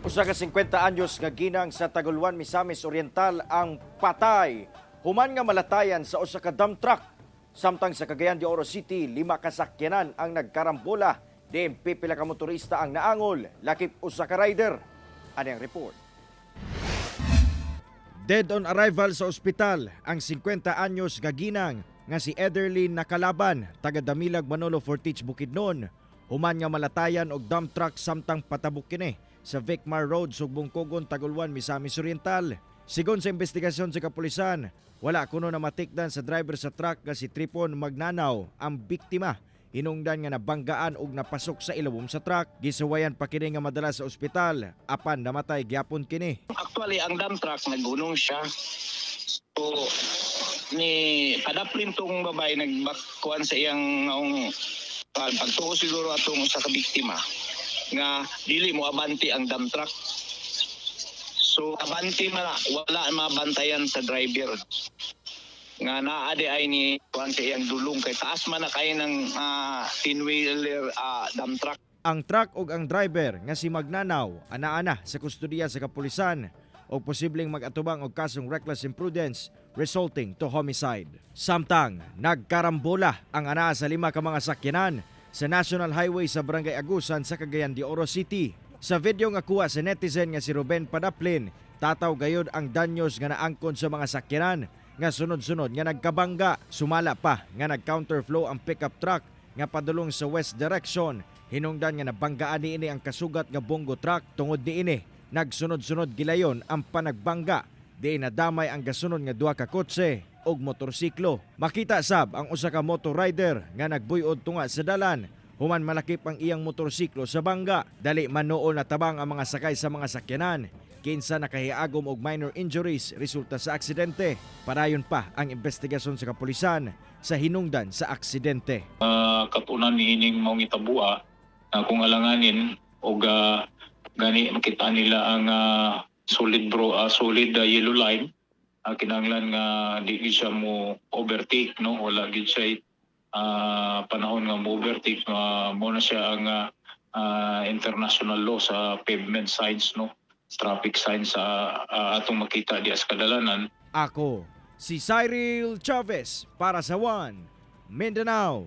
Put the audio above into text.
Usa ka 50 anyos nga ginang sa Taguluan, Misamis Oriental ang patay human nga malatayan sa usa ka dump truck. Samtang sa Cagayan de Oro City, lima ka sakyanan ang nagkarambola. Diin pipila ka motorista ang naangol, lakip usa ka rider. Ani ang report. Dead on arrival sa ospital ang 50 anyos nga ginang nga si Ederlyn Nakalaban, taga Damilag, Manolo Fortich, Bukidnon. Human nga malatayan og dump truck samtang patabok kini sa Vicmar Road, Sugbong Kugon, Taguluan, Misamis Oriental. Sigon sa investigasyon sa kapulisan, wala kuno na matikdan sa driver sa truck nga si Tripon Magnanaw ang biktima. Hinungdan nga nabanggaan og napasok sa ilawom sa truck. Gisuwayan pa kini nga madala sa ospital apan namatay gyapon kini. Actually, ang dump truck, nagunong siya. So, ni padaplin tong babae, nagbakuan sa iyang naong pagtuo siguro atong usa ka biktima nga dili mo abante ang dump truck. So abante man na, wala mabantayan sa driver nga naa di ay ni kuan sa iyang dulong kay taas man na kay ng 10-wheeler dump truck. Ang truck ug ang driver nga si Magnanaw ana-ana sa kustodiya sa kapulisan og posibleng mag-atubang og kasong reckless imprudence resulting to homicide. Samtang nagkarambola ang anaa sa lima ka mga sakyanan sa National Highway sa Barangay Agusan sa Cagayan de Oro City. Sa video nga kuha sa netizen nga si Ruben Padaplin, tataw gayod ang danyos nga naangkon sa mga sakyanan nga sunod-sunod nga nagkabangga. Sumala pa nga nag-counterflow ang pickup truck nga padulong sa west direction. Hinungdan nga nabanggaan niini ang kasugat nga bongo truck. Tungod niini, nagsunod-sunod gilayon ang panagbangga. Di nadamay ang gasunod nga duha ka kotse og motorsiklo. Makita sab ang usa ka motor rider nga nagbuyod tunga sa dalan human malakip ang iyang motorsiklo sa bangga. Dali man nool natabang ang mga sakay sa mga sakyanan kinsa nakahiagom og minor injuries resulta sa aksidente. Padayon pa ang investigasyon sa kapulisan sa hinungdan sa aksidente. Katunan niining maong itabua na kung alanganin og gani makita nila ang solid bro solid yellow line, kinahanglan nga di gid siya mo overtake, no? Wala gid siya panahon nga mo overtake. Mo na siya ang international law sa pavement signs, no, traffic signs sa atong makita diya sa kadalanan. Ako, si Cyril Chavez para sa One Mindanao.